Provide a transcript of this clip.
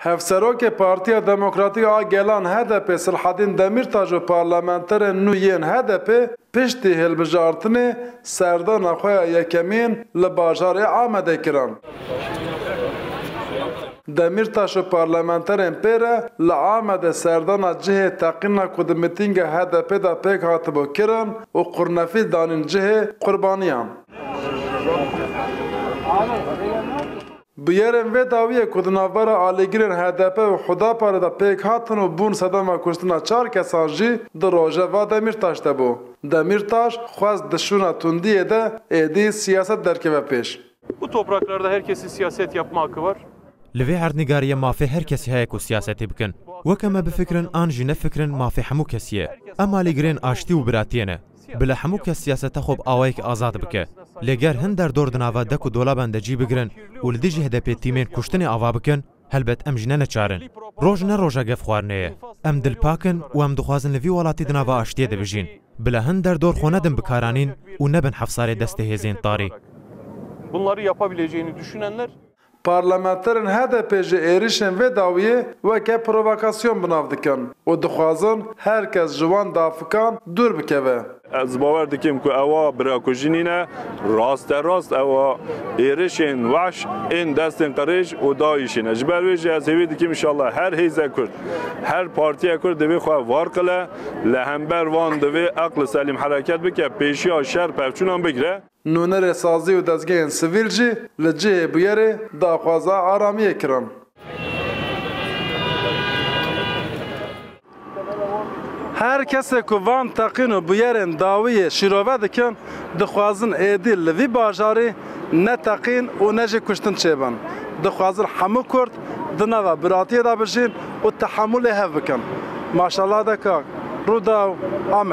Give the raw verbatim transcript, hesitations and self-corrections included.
Hevserokê Partiya Demokratîk a Gelan H D P Silhedîn Demîrtaş û parlamenterên nû yên H D P piştî hilbijartinê serdana xwe ya yekemîn li bajarê Amedê kirin. Demîrtaş û parlamenterên pê re li Amedê serdana cihê teqîna ku di mitînga H D P de pêk hatibû kirin û qurnefîl danîn cihê qurbaniyan. Bûyerên vê dawiyê ku di navbera alîgirên H D P û Hudaparê de pêk hatin û bûn sedema kuştina çar kesan jî di rojeva Demîrtaş de bû. Demîrtaş xwest di şûna tundiyê de êdî siyaset derkeve pêş. Bu topraklarda herkesin siyaset yapma hakkı var. Li vê erdnîgariyê mafê her kesî heye ku siyasetê bikin. Weke me bifikirin an jî nefikirin mafê hemû kesî ye. Em alîgirên aştî û biratiyê ne. Bila hemû kes siyaseta xwe bi awayekî azad bike. Lê ger hin derdor di nava dek û dolaban de cî bigirin û li dijî H D P tîmên kuştinê ava bikin, helbet em jî ne neçar in. Roj ne roja gefxwarinê ye. Em dilpak in û em dixwazin li vî welatî di nava aştiyê de bijîn. Bila hin derdor xwe nedin bi karanîn û nebin hefsarê destê hêzên tarî. Bunları yapabileceğini düşünenler Parlamenterên H D P ji êrişên vê dawiyê weke provokasyon bi nav dikin û dixwazin her kes ji wan dafikan dûr bikeve. Ez bawer dikim ku ewa birakujî nîne, rasterast ewa êrişên wehş ên destên qirêj û DAIŞ'ê ne. Ji ber wê jî ez hêvî dikim, înşallah, her hêze Kurd, her partiye Kurd divê xwe var qile, li hember wan divê eqli selîm hereket bike, pêşiya şer pevçûnan bigire. Nûnerê sazî û dezgehên sivîl jî li cihê bûyerê daxwaza aramiyê kirin. Her kesê ku van teqîn û bûyerên dawiyê şîrove dikin, dixwazin êdî li vî bajarî ne teqîn û ne jî kuştin çêbin. Dixwazin hemû Kurd di nava biratiyê de bijîn û tehemûlê hev bikin. Maşallah de kak, Rûdaw, Amed.